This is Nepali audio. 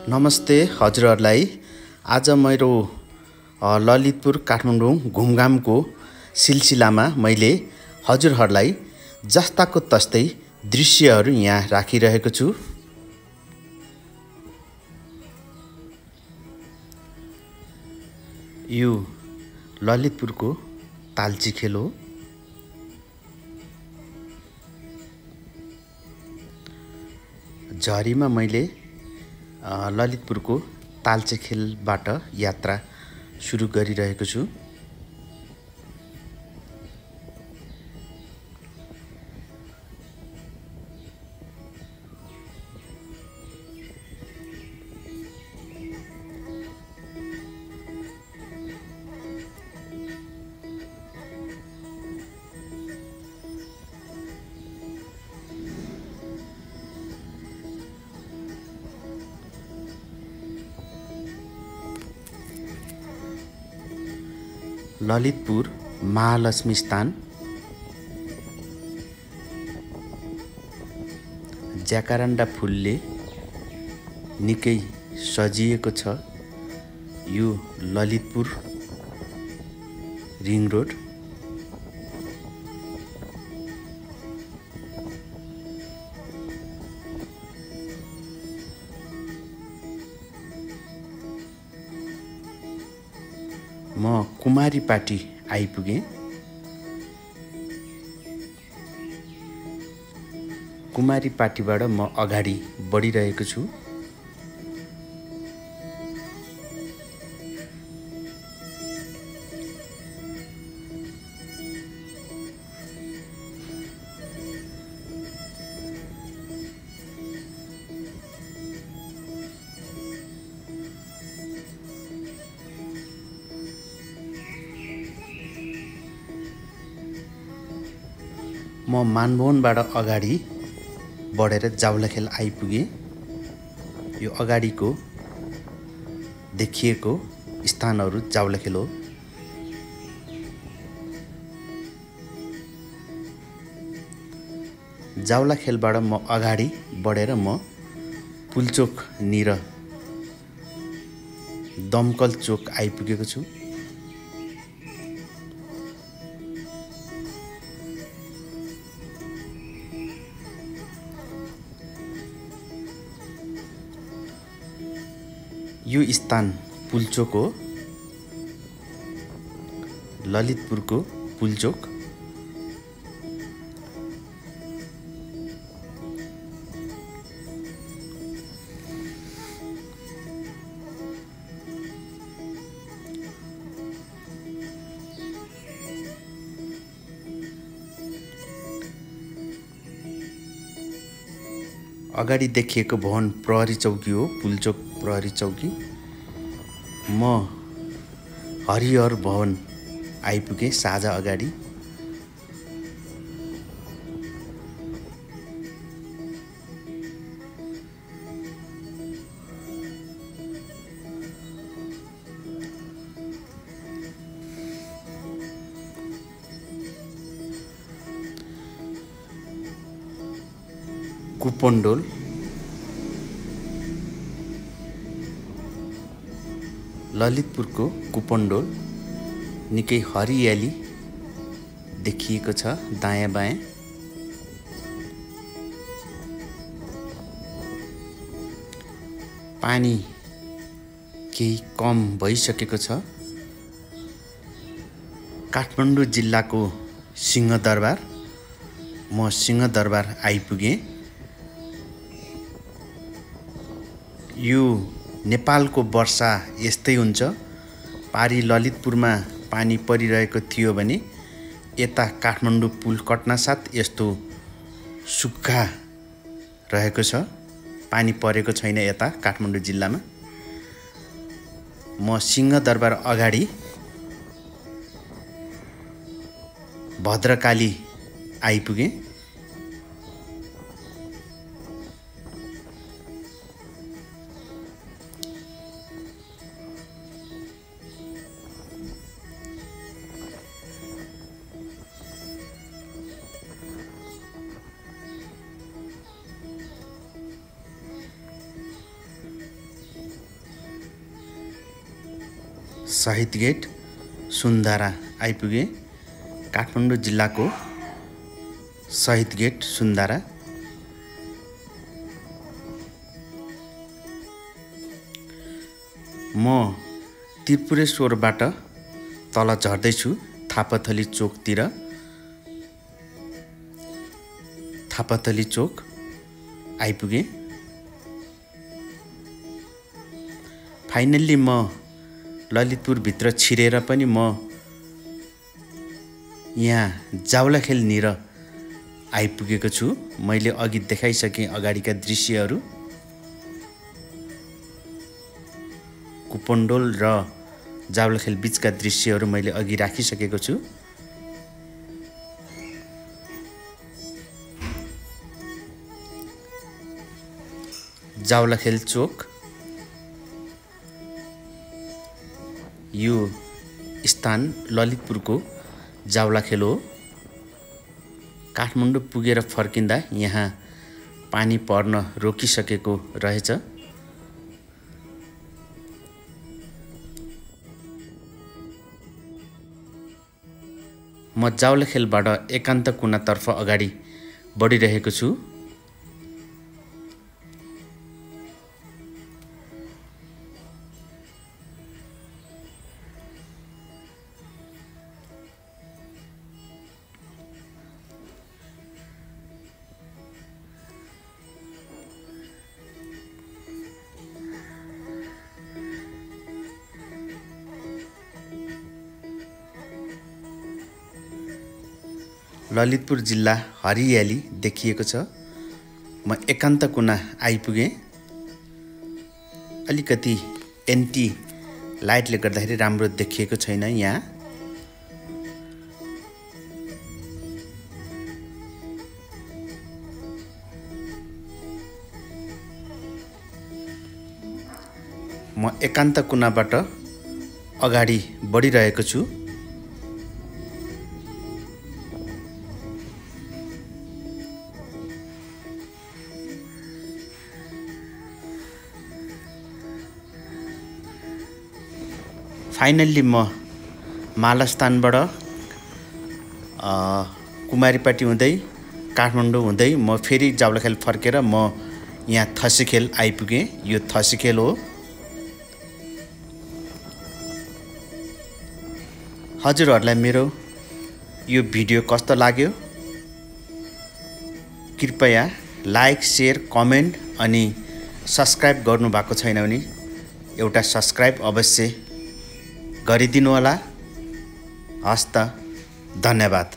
नमस्ते हजुरहरूलाई। आज मेरो ललितपुर काठमाडौँ घुमघामको सिलसिलामा मैले हजुरहरूलाई जस्ताको तस्तै दृश्यहरू यहाँ राखिरहेको छु। यो ललितपुरको तालची खेल हो। झरीमा मैले ललितपुरको तालचे खेलबाट यात्रा सुरु गरिरहेको छु। ललितपुर महालक्ष्मी स्थान ज्याकारान्डा फुलले निकै सजिएको छ। यो ललितपुर रिङ रोड। म कुमारीपाटी आइपुगेँ। कुमारीपाटीबाट म अगाडि बढिरहेको छु। म मानभवनबाट अगाडि बढेर जावलाखेल आइपुगेँ। यो अगाडिको देखिएको स्थानहरू जावलाखेल हो। जावलाखेलबाट म अगाडि बढेर म पुलचोकनिर दमकल चोक आइपुगेको छु। यो स्थान पुलचोक हो, ललितपुरको पुलचोक। अगाडि देखिएको भवन प्रहरी चौकी हो, पुलचोक प्रहरी चौकी। म हरिहर भवन आइपुगेँ साझा अगाडि। कुपनडोल, ललितपुरको कुपनडोल निकै हरियाली देखिएको छ दायाँ बायाँ। पानी केही कम भइसकेको छ। काठमाडौँ जिल्लाको सिंहदरबार, म सिंहदरबार आइपुगेँ। यो नेपालको वर्षा यस्तै हुन्छ। पारी ललितपुरमा पानी परिरहेको थियो भने यता काठमाडौँ पुल कट्नासाथ यस्तो सुक्खा रहेको छ। पानी परेको छैन यता काठमाडौँ जिल्लामा। म सिंहदरबार अगाडि भद्रकाली आइपुगेँ। शहीद गेट सुन्धारा आइपुगे। काठमाडौँ जिल्लाको शहीद गेट सुन्धारा। म त्रिपुरेश्वरबाट तल झर्दैछु थापाथली चोकतिर। थापाथली चोक आइपुगे। फाइनल्ली म ललितपुरभित्र छिरेर पनि म यहाँ जावलाखेलनिर आइपुगेको छु। मैले अघि देखाइसकेँ अगाडिका दृश्यहरू। कुपन्डोल र जावलाखेल बीचका दृश्यहरू मैले अघि राखिसकेको छु। जावलाखेल चोक यो स्थान ललितपुरको जावलाखेल हो। काठमाडौँ पुगेर फर्किँदा यहाँ पानी पर्न रोकिसकेको रहेछ। म जावलाखेलबाट एकान्त कुनातर्फ अगाडि बढिरहेको छु। ललितपुर जिल्ला हरियाली देखिएको छ। म एकान्त कुना आइपुगेँ। अलिकति एन्टी लाइटले गर्दाखेरि राम्रो देखिएको छैन यहाँ। म एकान्त कुनाबाट अगाडि बढिरहेको छु। फाइनल्ली म मालस्थानबाट कुमारीपाटी हुँदै काठमाडौँ हुँदै म फेरि जावलाखेल फर्केर म यहाँ थसीखेल आइपुगेँ। यो थसीखेल हो। हजुरहरूलाई मेरो यो भिडियो कस्तो लाग्यो कृपया लाइक, शेयर, कमेन्ट अनि सब्सक्राइब गर्नुभएको छैन भने एउटा सब्सक्राइब अवश्य गरिदिनु होला। हस्त, धन्यवाद।